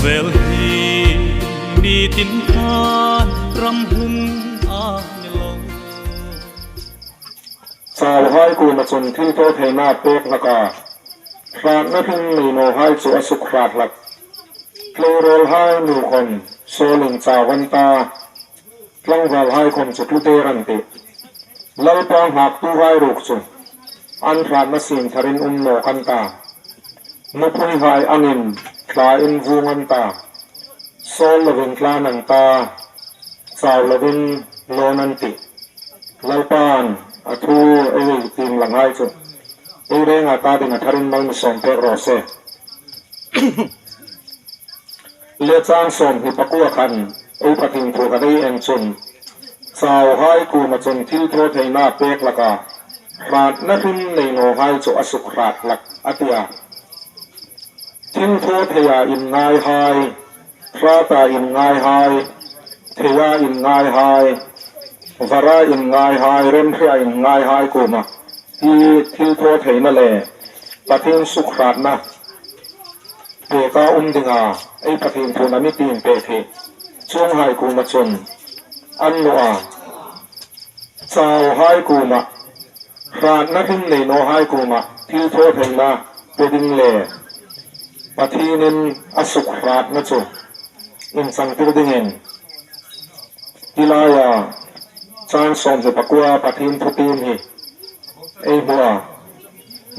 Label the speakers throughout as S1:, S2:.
S1: Khawvel hi mi tin tan ram hmun a ni lo.
S2: Chau hai kuma chun thil thaw theihna pek hlaka hratna hring nei maw hai chu a suk hrat hlak. Tleirawl hai nu khawn sawlin chau an ta. Tlangval haikawm chu tlu der an ti. Lalpa nghaktu hairuk chu an hratna sim tharin um nawk an ta. Nupui hai angin thla in vung an ta. Sawl lovin tlan an ta, chau lovin lawn an ti. Lalpa'n a thu ei tim lang hai chu ei rengah ta ding a tharin mal mi sawm pek rawh se. Lechang 24 khan ei patling thu kan ei eng chun chau hai kuma chun thil thaw theihna pek laka hratna hlim nei naw hai chu a suk hrat hlak a ti a. Thil thaw theia in ngai hai, hrata in ngai hai, theia in ngai hai, vara in ngai hai, remhria in ngai hai kuma hi thil thaw theihna leh Pathian suk hratna Peka um dingah ei pathin phun a mitin pe theih chung hai kuma chun an nuah a. Chau hai kuma hratna hlim nei naw hai kuma thil thaw theihna pe ding le Pathinin a suk hratna chu inchangtir dingin tilaia chang 29 Pathin thutin hi ei hmuh a.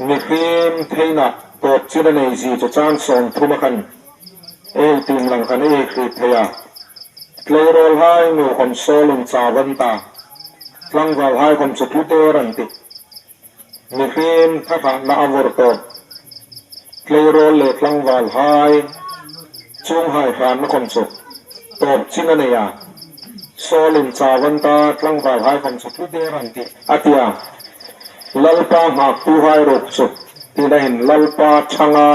S2: Mihrim theinak tawp chin a nei zi chu chang 30 a khan ei tim lang khan ei hrih thei a. Tleirawl hai nu kawm sawl in chau an ta. Tlangval hai kawm chu tlu der an ti. Mihrim thahrahna a vawrh tawp. Tleirawl leh tlangval hai chung hai hranna kawm chu tawp chin a nei a. Sawl in chau an ta, tlangval hai kawm chu tlu der an ti a ti a. Lalpa nghaktu hai ruk chu tina in Lalpa chhanga,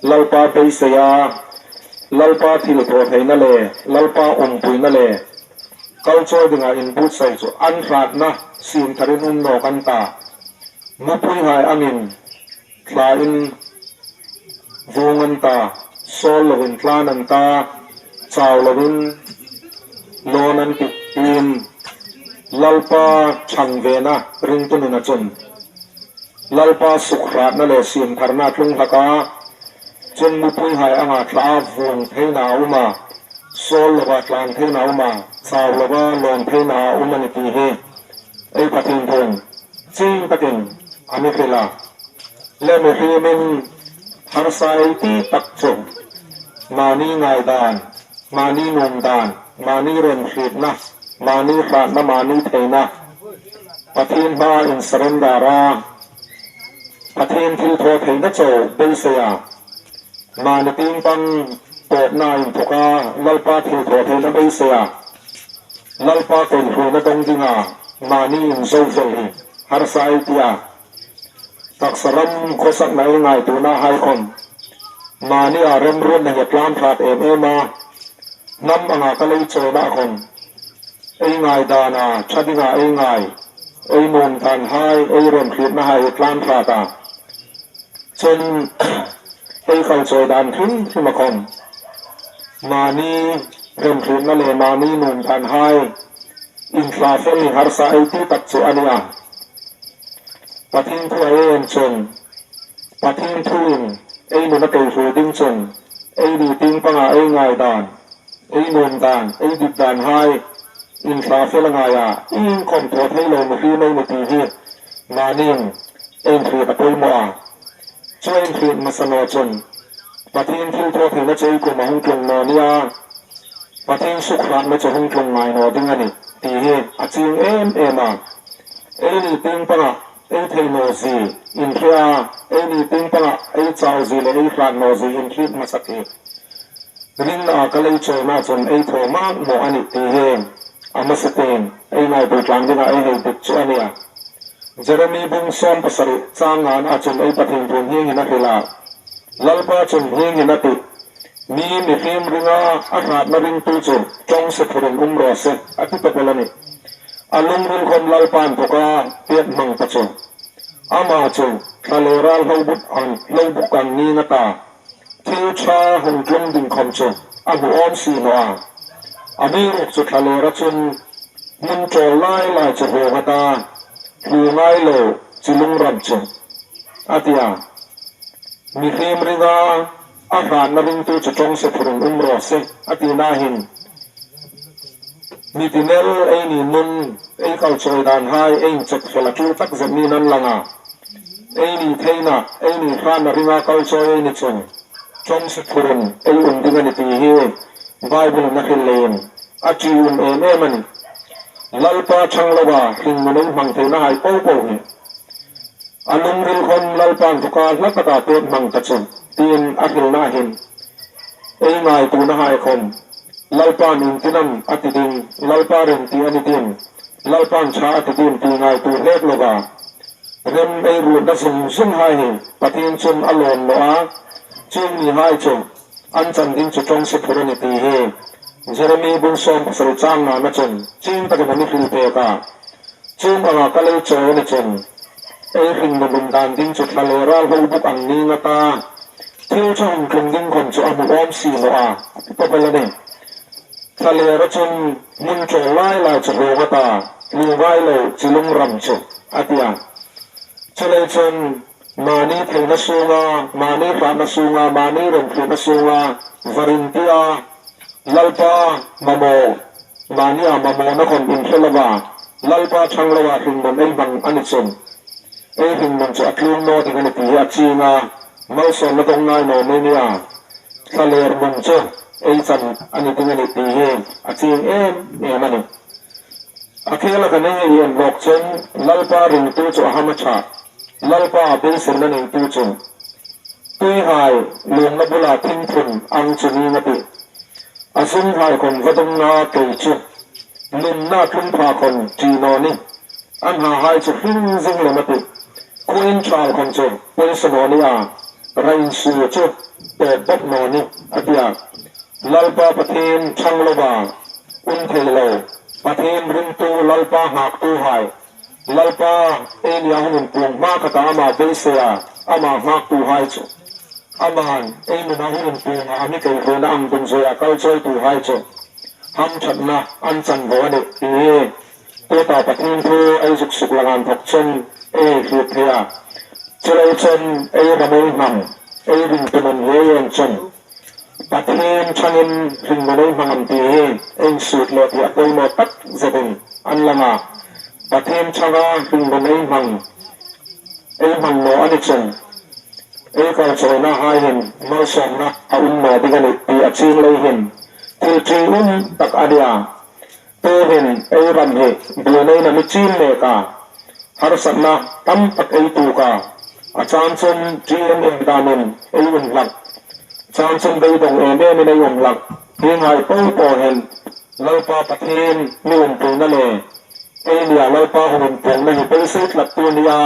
S2: Lalpa beiseia, Lalpa thil thawh theihna leh Lalpa awmpuina leh kalchawi dingah in buatsaih chu an hratna sim tharin um nawk an ta. Nupui hai angin thla in vung an ta, sawl lovin tlan an ta, chau lovin lawn an ti tiin Lalpa chhan vena ringtu nuna chun Lalpa sukhratna leh siamtharna tlung hlak a, chun mupui hai anga thla a vung theihna a awm a, sawl lova tlan theihna a awm a, chau lova lawn theihna a awm a ni tih hi ei pathin thung ching takin a ni hrilh a. Le mihrimin harsa ei ti tak chu mahni ngaidan, mahni nungdan, mahni remhritna, mahni hratna, mahni theihna Pathian hma in surrender a, Pathian thil thaw theihna chaw beisei a, mahni pingpang tawpna a inthawk a, Lalpa thil thaw theihna beisei a, Lalpa kaihhruaina dawng dinga mahni inzo fel hi harsa ei tia taksa ram khawsakna ei ngai tuna haikhawm mahni a remruatna hi a tlam hrat em em a, hnam anga ka lei chawina a khawm. Ei ngai dana tha dingah ei ngai, ei nuam dan hai, ei rem hlitna hai hi tlam hrat a, cun ei kal chawi dan hrim hrim a khawm. Mahni rem hlitna le mahni nuam dan hai inthla fel hi harsa ei ti tak chu a ni a. Pathian thu a em cun Pathian thu in ei nun a kei hrui ding cun ei ni ting pangah ei ngai dan, Ei nuam dan, ei dik dan hai, inthla fel a ngai a, i inkhawm thaw thei lo mihri mai ni tih hi mahniin einhrih a pawimawh a. Chu einhrih hmasa naw chun Pathian thil thaw theihna chu ei kum a hung tlung naw nia, Pathian suk hratna chu hung tlung ngai naw ding a ni tih hi a ching em em a. Ei ni ting pangah ei thei naw zi inhria a, ei ni ting pangah ei chau zi leh ei hrat naw zi inhrih hmasak hi. Rinna a ka lei chawina chuan ei thaw mak maw a nih tih hi a hmasa ten ei ngai pui tlang dingah ei hei dik chu a nia. Jeremy bung 17 chang ngan a chun ei pathin thun hing in a hrilh a, Lalpa chun hing in a tih. Mi mihrim ringa a hratna ringtu chu tawng se phurin um rawh se a ti tawp a ni. A lungril khawm Lalpa'n thawk a piat hmang ta chu. Amah chu thla leh ral hlo buk ang hlo buk ang ni na ta. Thil tha hung tlung ding khawm chu a hmu awm si lo a, a mi ruk chu thla ler a chun hmun ṭawl lai lai chu hawng ata hlu ngai lo chi lung ram chu a ti a. Mi hlim ringa a hranna ringtu chu ṭawng se phurun um rawh se a ti nahin mi tinel ei ni nun ei kal chawi dan hai ei inchawp fel a ṭul tak zet niin an lang a. Ei ni theina, ei ni hranna ringa kal chawi ei ni chung ṭawng se phurun ei um ding a ni tih hi Bible in a hrilh leiin a ṭi um em em a ni. Lalpa chhang lova hringnun ei hmang theihna hai po po hi a lungril hawn Lalpa'n thuka hla taka pek hmang ta chu tiin a hrilhna ahin ei ngai tuna hai khawm Lalpa'n intinan a ti ding, Lalpa rem tih a ni din, Lalpa'n tha a ti din tih ngai tu hlek lova rem ei rutna zung zung hai hi Pathian chun a lawn loh a, chung mi hai chu an chan ding chu tawng se phur a ni tih hi Jeremy Bunsawm pasal chang nana chun ching takin a ni hril pek a, chung anga ka lei chawi a ni chun ei hring nunun dan ding chu thla leh ral ho buk ang ni ngata thil chu hung tlung ding khawm chu a hmu awm si loh a, a ti ta bel a ni. Thla leh ra chun hmun chawl lai lai chu hawng ata lu ngai lo chi lung ram chu a ti a. Chulei chun mahni theihna sunga, mahni hrahna sunga, mahni remhriatna sunga va rintia Lalpa mamawh, mahnia mamawhna hawn inhre lova Lalpa chhang loa hringnun ei hmang a ni chun ei hringnun chu a tlung naw ding a ni tih hi a ching a, malsawnna dawng ngai naw mai nia thlaler nun chu ei chan a ni ding a ni tih hi a ching em em a ni. A khel a kan ei ngei en lawk chuan Lalpa ringtu chu a ham a tha, Lalpa beiseina neitu chu Tuihai lungna bula thingphun ang chu ni nga tih. A zunghai khawn va dawng a kei chu nunna tlungpha khawn ṭi naw ni. An ha hai chu hring zing lem a tih. Khuain ṭhal khawn chu pawisa naw ni a, rain su chu tawp bawk naw ni a ti a. Lalpa Pathian chhang lova un thei lo, Pathian ringtu Lalpa nghaktu hai Lalpa, ei nia hun inpuang hma khatah amah beisei a, amah nghaktu hai chu. Aman, ei nunah hun inpuang a, a mi keihruaina ang dun zuia kal chawitu hai chu hamthatna an chanvo a nih tih hi Tawta Pathian thu ei zuk suk langan thawk chun ei ei hriat thei a, chulei chun ei ramei hnam, ei ringtu nun hiai en chun Pathian chhangin hringnun ei hmang ang tih hi eng sut leh tih a pawimawh tak zetin an lang a. Pathian chhanga hringnun ei hmang ei hmang maw a ni chung ei kal chawina haihin malsawmna a um maw ding a ni tih a ching leihin thil ṭi um tak a nia. Turin ei ram hi buaina mi chin mek a, harsatna tam tak ei tuk a, a chan chun GMM danin ei um hlak, chan chun beidawng em em in ei um hlak hi ngai po pawhin Lalpa Pathian mi umpuina leh ei nia Lalpa hun inpuangna hi beisei tlat tu nia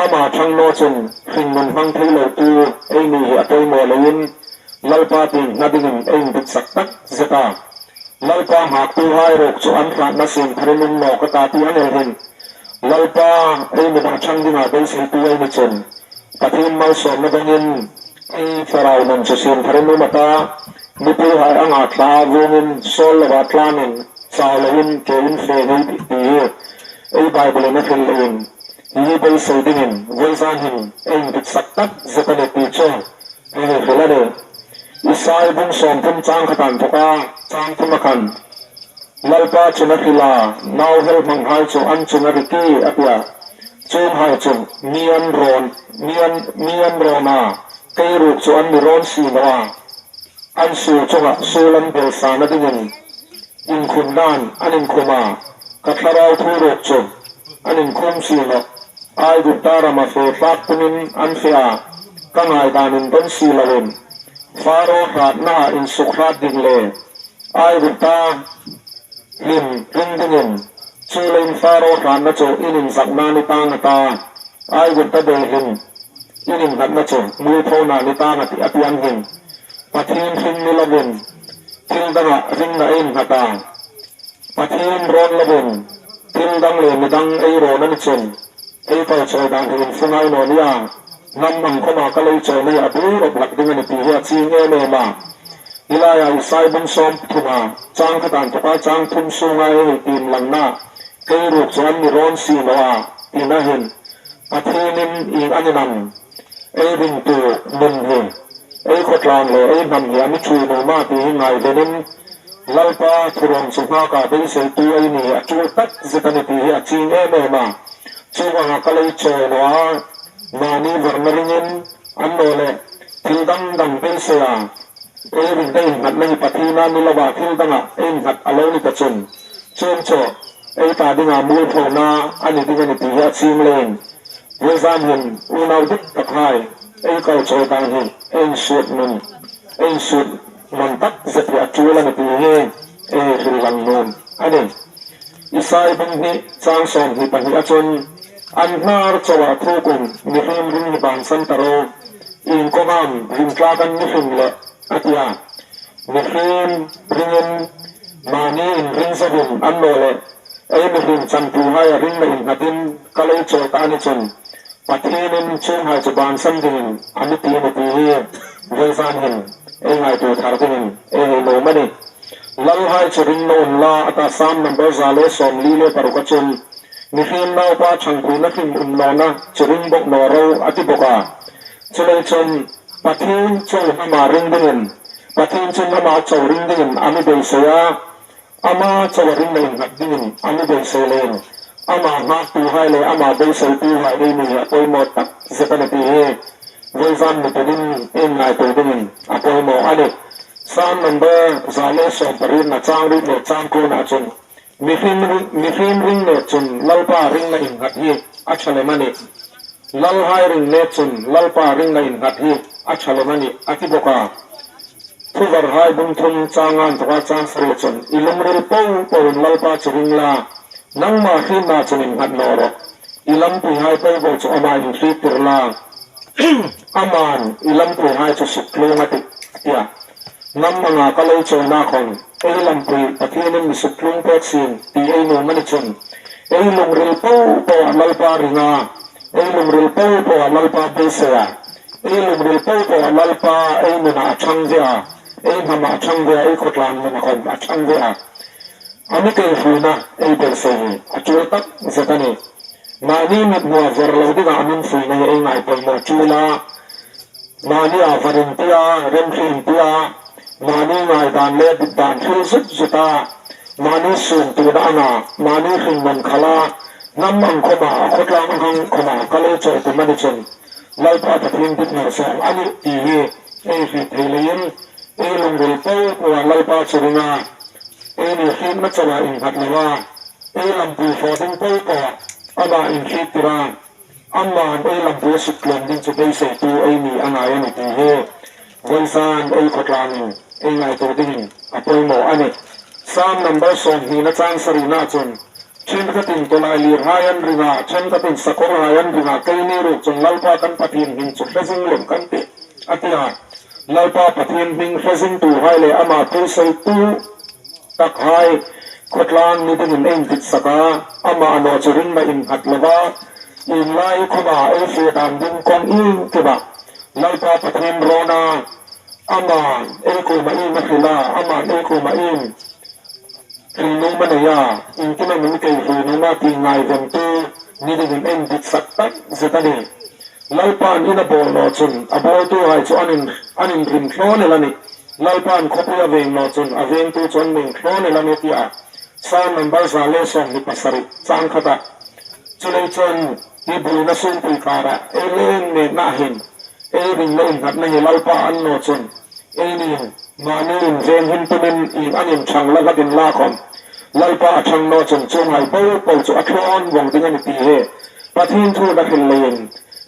S2: amah thangnaw chun hringnun hmang thei lo tu ei ni hi a pawimawh loin Lalpa tin hna dingin ei inbit sak tak zet a. Lalpa nghaktu hai rawk chu an hlatna sin tharin um nawk a ta tih an elhin. Lalpa, ei midang chhang dingah beiseitu ei ni chun, Pathian malsawmna dawngin ei thlarau nun chu sin tharin um a ta. Mipui hai anga thla vungin, sawl lovah tlanin, chau loin, ke in fe hei tih hi ei Bible in a hrilh loin, hi beisei dingin vawizan hin ei inbit sak tak zet a ni tih chu hei hrilh a ni. Isai bung 30 chang kha tan thawk a, chang thum a khan. Lalpa chun a hrilh a, nau hel hmang hai chu an chung a ri ti a ti a. Chung hai chu mi an rawn, mi an, mi an rawn a, kei ruk chu an mi rawn si lo a. An sul chungah sul an bel san a dingin inkhum dan an inkhum a, ka thlarau thu ruk chu an inkhum si lo. Aigupta rama fe tlak tumin an fe a, ka ngaidan in dawn si loin Faro hratnaah insuk hrat ding le Aigupta hlim hling dingin chu lein Faro hratna chu in inzak nan i tang ata Aigupta bei hlim in innghatna chu mualpho nan i tang a tih a piang hin Pathian hring ni lovin thil dangah ringna a innghat a, Pathian rawn lovin thil dang leh midang ei rawn a ni chun ei kal chawi dan hi infungai naw nia. Hnam ang khawma ka lei chaw nei a bul rawp lak ding a ni tih hi a ching em em a. Ilaia i sai bung sawm thuma chang khat an thawk a, chang thum sunga ei hei tim langna kei ruk chu an ni rawn si lo a tin a hin Pathianin ing an inang ei ringtu nun hi ei khawtlang leh ei hnam hi a mi thu nu ma tih hi ngaivenin Lalpa thurawn chu nghakah beiseitu ei ni a tul tak zet a ni tih hi a ching em em a. Chuvanga ka lei chawi lo a, mahni varna ringin an naw leh thil dang dang beisei a, ei rin te innghatna hi Pathina ni lova thil dangah ei innghat a lo ni ta chun. Chung chu ei ta dingah mualphona a ni ding a ni tih hi a ching leng. Vawizan hin unau dik tak hai ei kal chawi dan hi ei insut nun ei insut man tak zet hi a tul a ni tih hi ei hrilhlang nun a ni. Isai bung hnih chang 22 a chun an hnar chauh ah thukun mihrim ring hi bansan ta ro in kawngam rintlak an nihrim leh a ti a. Mihrim ringin mahni in ring zavin an naw leh ei mihrim chantu hai a ring na innghatin ka lei chawi ta a ni chun Pathianin chunghai chu bansan dingin a ni ti a ni tih hi vaizan hin ei ngai tur thar dingin ei hei lo mani. Lalhai chu ring na un la ata Psalm number 146 a chun mihrim naupa chhangpuina hrim um lawna chu ring bawk naw ro a ti bawk a. Chulei chun Pathian chaw hnama ring dingin Pathian chu hnama chaw ring dingin a mi beisei a, ama chaw a ring na innghat dingin a mi beisei len ama nghaktu hai leh ama beiseitu hai ei ni a pawimawh tak zet a ni tih hi vawivan mipunin en ngai tur dingin a pawimawh a ni. Psalm number 118 na chang rit leh chang kawnah chun mihrim mihrim ring leh chun Lalpa ringna innghat hi a tha lem a ni. Lalhai ring leh chun Lalpa ringna innghat hi a tha lem a ni a ti bawk a. Thuvar hai bung thum changan thawka chang sarih chun i lungril po poin Lalpa chu ring la, nangmah hrinna chun innghat nawh rawh. I lampui hai po bo chu amah inhrit tir la. Aman i lampui hai chu suk tlung a ti a ti a. Hnam anga ka lei chawina khawn ei lampui Pathianin mi suk tlung pek sin tih ei num a ni chun. Ei lungril po pawh Lalpa ringa, ei lungril po pawh Lalpa beiseia, ei lungril po pawh Lalpa ei nunah a chhang ve a, ei hnamah a chhang ve a, ei khawtlang nunah khawn a chhang ve a. A ni kei hruina ei beisei hi a tul tak zet a ni. Mahni mithmuh a ver lo dingah a min fuihna hi ei ngai pawimawh tul a, mahni a var inpui a, remhri inpui a, mahni ngaidan leh dik dan thil zut zut a, mahni sum tuna anga mahni hringnun khalh a, hnam ang khawma a khawtlang ang khawma kal ei chawi tum a ni chun Lalpa Pathian dik ngaihsawm a nih tih hi ei hrih thei leiin ei lungril po pawh a Lalpa chu ring a, ei ni hrihna chauh ah innghat lo a. Ei lampui fawh ding pawh pawh amah inhrit tir a, ama'n ei lampui a suk tlawm ding chu beiseitu ei ni a ngai a ni tih hi vawizan ei khawtlangin ei ngai tur dingin a pawimawh a ni. Psalm number 20 na chang sarihna chuan, Thenkhatin tawlai lir hai an ring a, thenkhatin sakawr hai an ring a, keini ruk chuan Lalpa kan Pathian hming chu hre zing lem kan ti, a ti a. Lalpa Pathian hming hre zingtu hai leh amah beiseitu Tak hai, khawtlang ni dingin a intit sak a, amah a nawh chu ringna innghat lo va, inlai khawma ei feh dan ding kawng ing kima Lalpa Pathian rawn a, ama'n ei kuma in a hrilh a, ama'n ei kuma in hrilhnum a nei a, engkima min kei hruinum a tih ngaiventu ni dingin a intit sak tak zet a ni. Lalpa'n in a bawl nawh chun a bawltu hai chu an in an inrim thlawn el a ni. Lalpa'n khawpui a veng nawh chun a vengtu chu an meng thlawn el a ni tih a Psalm number 127 chang khatah chulei chuan hi buina sumpui karah ei leng nekna a hin ei ringna innghatna hi Lalpa an nawh chun ei nin mahni in veng him tumin in an inchhang la hlakin lakawm Lalpa a chhang nawh chun chunghai bo bo chu a thlawn vawng ding a ni tih hi Pathian thu na hrilh leiin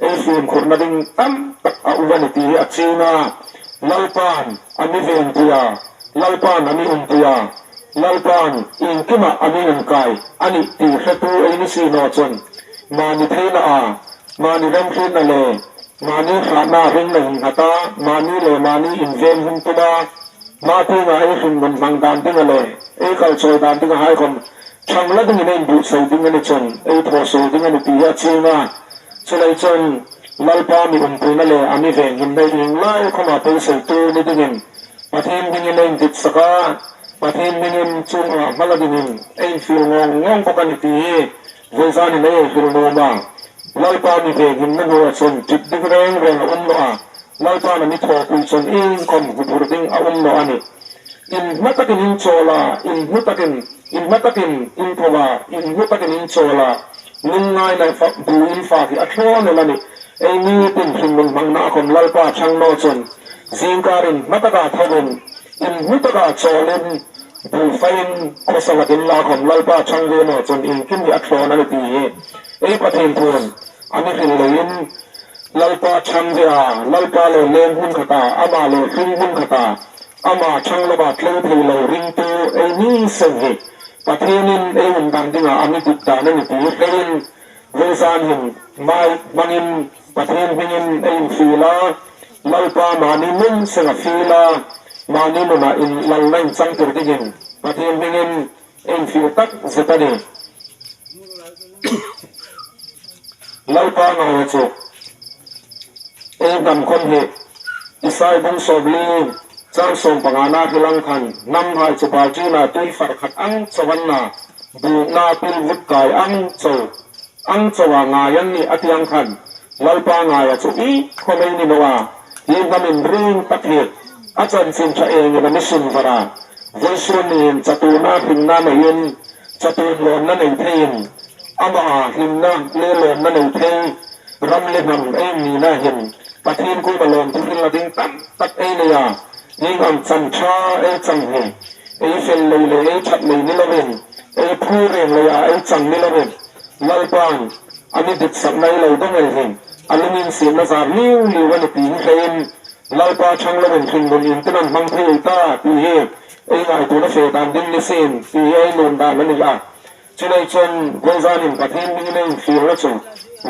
S2: ei fimkhurna ding tam tak a u a ni tih hi a ching a, Lalpa'n a mi venpui a, Lalpa'n a mi umpui a, Lalpa'n engkimah a mi inkai a nih tih hretu ei ni si naw chuan mahni theihna a, mahni remhrinna leh mahni hrahna ringna innghat a, mahni leh mahni inveng him tum a, mahtinga ei hringnun hmang dan dinga leh ei kal chawi dan dinga haikawm Thlang la dingin a inbuh chho ding a ni chuan ei thaw sawl ding a ni tih hi a ching a. Chulai chuan Lalpa mi awmpuina leh a mi venghimna ing lai khawmah beiseitu ni dingin Pathian hmingin a indik sak a, Pathian hmingin chung angah hma la dingin a infil ngawng ngawng bawk a ni tih hi vawizanin a inhrilh nuam a. Lalpa mi venghimna hnuah chuan ṭip ding reng reng a awm lo a, Lalpa'n a mi thawhpui chuan inkhawm hupur ding a awm lo a ni. In hma takin in chawl a, in hmu takin, in hma takin in tho a, in hmu takin in chawl a, lungngai leh fak bu in fak hi a thlawn el a ni. Ei ni tin hringnun hmangna a kawm Lalpa chhangnaw chuan zingkar in hma taka tho in, in hmu taka chawl in, buhfai in khawsa lakin la kawm Lalpa chhang ve naw chuan engkim hi a thlawn a ni tih hi ei Pathian thuan a ni hril lo in Lalpa chhang ve a, Lalpa leh leng hmun khat a, amah leh hring hmun khat a, amah chhang lova tleu thei lo ringtu ei ni sen hi Pathianin ei um dan dingah a mi dik dan a ni tih hrein Vawizan hin mai hmangin Pathian hmingin ei in fil a, Lalpa mahni nun seng a fil a, mahni nunah in lalna in chang tur dingin Pathian hmingin ei in fil tak zet a ni. Lalpa ngaia chu ei hnam khawn hi Isai bung 40 chang 15 na hrilang khan hnam hai chu Balṭina tui far khat ang cho an na buhna pil vut kai ang cho ang cho a ngai an nih a tiang khan Lalpa ngaia chu i khaw mai ni lo a hi hnam in ring tak hi a chanchin tha engin a mission var a vawisun niin chatuna hlimna neiin Chatuan lawmna nei theiin amah hlimna leh lawmna nei thei ram leh hnam ei nihna hian Pathian kuma lawmthu hrilna ding tam tak ei nei a, heng ang chan tha ei chang hi ei fel lei leh ei that lei ni lovin, ei phu reng lei ah ei chang ni lovin Lalpa'n a mi dik sakna i lo dawng el hi a lungin siamna zar liu liu a ni tih hi hrein Lalpa chhang lovin hringnun in te nan hmang phei ei ta tih hi Ei ngai tuna fe dan ding ni sin tih hi ei nuam dan a ni a. Chulei chuan Vawizanin Pathian hmingin a infirna chu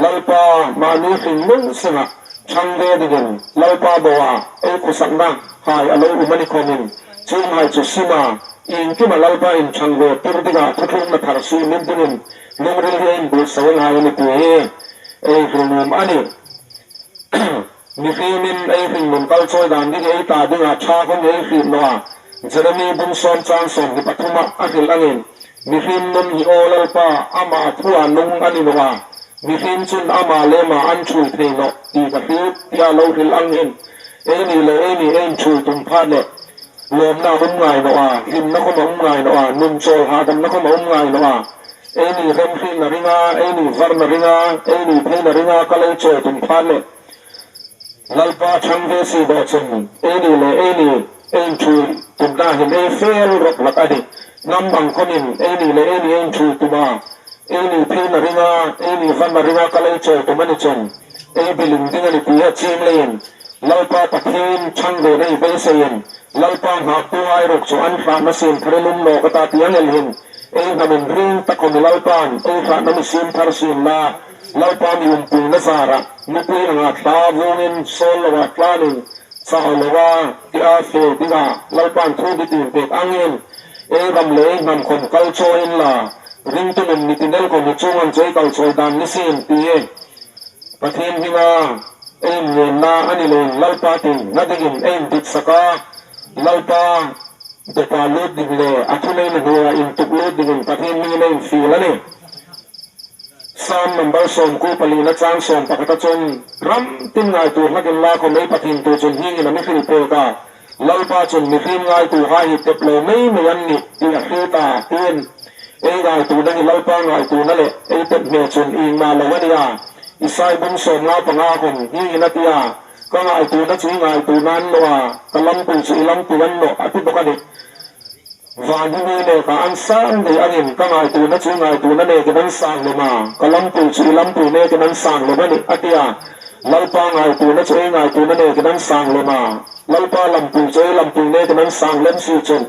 S2: Lalpa mahni hring meuh sengah chhang ve dingin Lalpa bawhah ei khawsakna hai a lo um a ni khawmin chung hai chu sima engkima Lalpa inchhang ve tir dingah thuthlungna thar si min dingin lungril hi a inbuatsaih a ngai a ni tih hi ei hrilnuam a ni. Mihrimin ei hringnun kal chawi dan ding ei ta dingah tha hun ei hrih lo a, Jeremy bung sawm chang 23 ah a hrilh angin, Mihrim nun hi aw Lalpa, amah a thu a nung a ni lo a, mihrim chun amah leh mah an chhui thei lo tih ka hrilh tia lo hrilh angin, ei ni leh ei ni ei inchhui tum phat leh lawmna a awm ngai lo a, hlimna khawm a awm ngai lo a, nun chawl hahdamna khawm a awm ngai lo a, ei ni remhrinna ringa, ei ni varna ringa, ei ni pheina ringa kal ei chawi tum phat leh Lalpa chhang ve si dawh chun ei ni leh ei ni ei inchhui tum na hin ei fel rawk lak a ni. Hnam ang khawmin ei ni leh ei ni ei inchhui tum a, ei ni phei na ring a, ei ni van na ring a kal ei chawi tum a ni chun ei biling ding a ni tih a ching leiin Lalpa Pathian chhang ve na i beiseiin Lalpa nghaktu ai ruk chu an hrahna sim thar i lum lawk ata tih ang elhin ei hnamin ring tak awm i Lalpa'n ei hrahna mi sim thar sim la Lalpa mi umpuina zarah nupui anga thla vungin sawl loah tlanin chau loa tia fel dingah Lalpa'n thu bi tin pek angin ei ram leh ei hnam khawm kal chawiin la ringtu nun mitinel khawm hi chung ang chu ei kal chawi dan ni sin ti e Pathian hminga ei inngenna a ni loin Lalpa tin na dingin ei indik sak a Lalpa dawpa lut ding leh a thuneina hnuaiah intuk lut dingin Pathian hmingin ei infil a ni. Psalm number 14 na chang 11 a chuan ram tin ngai tur hlakin la khaw mei Pathian tu chun hingin a mi hril pek a, Lalpa chun mi hrim ngai tu hai hi tep lo mai mai an ni tih a hril ta tiin ei ngai tu na hi Lalpa ngai tu na leh ei tep hme chun ing mah lo a nia. Isai bung 55 hun hingin a ti a, ka ngai tu na chu i ngai tu na an lo a, ka lampui chu i lampui an lo a ti bawk a ni. Van hi mi lehkha an sang ngei angin ka ngaituna chu i ngaituna nekin an sang lem a, ka lampui chu i lampui nekin an sang lem a ni, a ti a. Lalpa ngaituna chu ei ngaituna nekin an sang lem a, Lalpa lampui chu ei lampui nekin an sang lem si chun.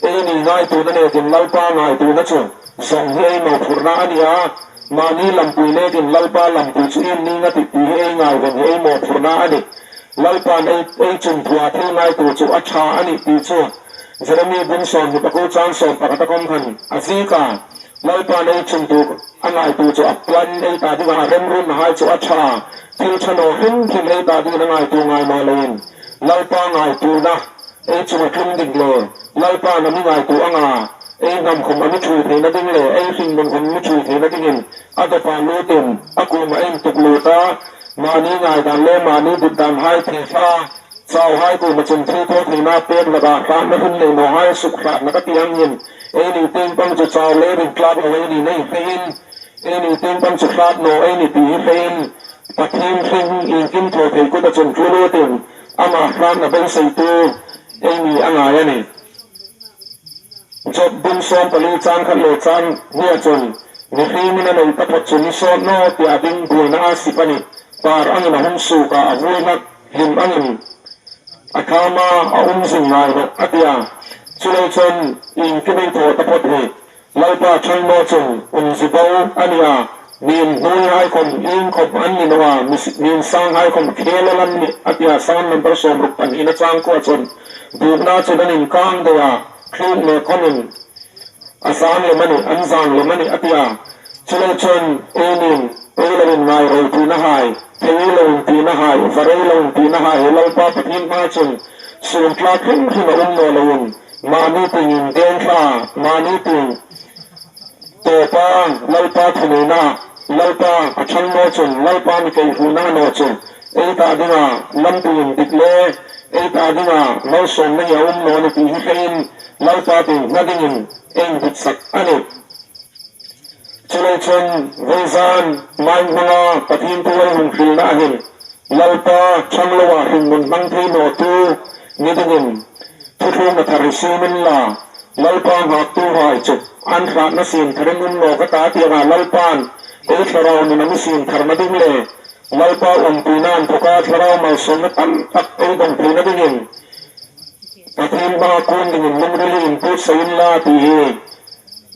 S2: Ei ni ngaituna nekin Lalpa ngaituna chu zawng hi ei mawhphurhna a ni a, mahni lampui nekin Lalpa lampui chu in ning a tih tih hi ei ngaiven hi ei mawhphurhna a ni. Lalpa'n ei ei chung thua thil ngaitu chu a tha a nih tih chu Jeremy bung 24 chang 11 a kawm khan a zik a. Lalpa'n ei chhun tur a ngaitu chu a plan ei ta ding a, a remrun hai chu a tha. Thil tha lo hrim hrim ei ta dingin a ngaitu ngai mah loin Lalpa ngaituna ei chung a tlum ding le Lalpa'n a mi ngaitu anga ei hnam khum a mi thui theihna ding le ei hring nun khum mi thui theihna dingin a dawpah lutin a kum a intuk lut a, mahni ngaidan leh mahni dik dan hai thei hla Chau hai kum a chung thil thaw theihna pek lakah hlahna hun nei maw hai suk hlahna ka ti angin ei ni ting pang chu chau leh rin tlak lo ei ni nei hleiin ei ni ting pang chu hlat naw ei ni ti hi hleiin Pathian hring inkim thaw thei kut a chung tlu lutin amah hlahna beiseitu ei ni a ngai a ni. Job bung 14 cang khat le cang hnih ahcun mihring in a nei ta phawt cu ni sawt naw tiah ding buainak aa sip a ni. Par angin a hung suk ah a vuainak hlim angin a thlam ah a um zing ngai lo a ti a. Culei cun inn ki mei thaw ta phawt hi Lalpa ṭhang naw cung um zibo a ni a, min hnui hai khom ing khom an ni no a, min sang hai khom khel a lan ni a ti a. Psalm number 62 na cang ko ahcun buknak cun an in kang deuh a, thluk le khom in a zang lem a ni, an zang lem a ni a ti a. Culei cun einin ei loin ngai ro ti na hai, thei loin ti na hai, va rei loin ti na hai he Lalpa Pathian hmai cun suntlak hrimhrim a um naw loin mahni tingin deng thla, mahni ting tawpa Lalpa thuneinak, Lalpa a ṭhang naw cun Lalpa mi kei hruhnak naw cu ei ta dingah lampi in dik le ei ta dingah malsawmnak hi a um naw ni ti hi hlei in Lalpa ting hna dingin ein dik sak a ni. Culo cun voizan mai hmanga Pathian tu ai hung hril na hin Lalpa ṭhang lo ah hringnun hmang thei naw tu ni dingin thuthlung na thar i simin la Lalpa ngaktu rai cu an hrat na sin tharin um law ka ta tiangah Lalpa'n ei thlarau nun a mi sin thar na ding le Lalpa umpi nan thoka thlarau malsawmna tam tak ei dong thei na dingin Pathian hma kun dingin lungrili in put sain la ti hi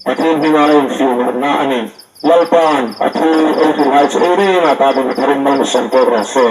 S2: Pathian hmingah a infiamna a ni. Lalpa'n a thu ei hrilhai chu ei reng a ta ding a tharin mal mi sawm pek rawh se.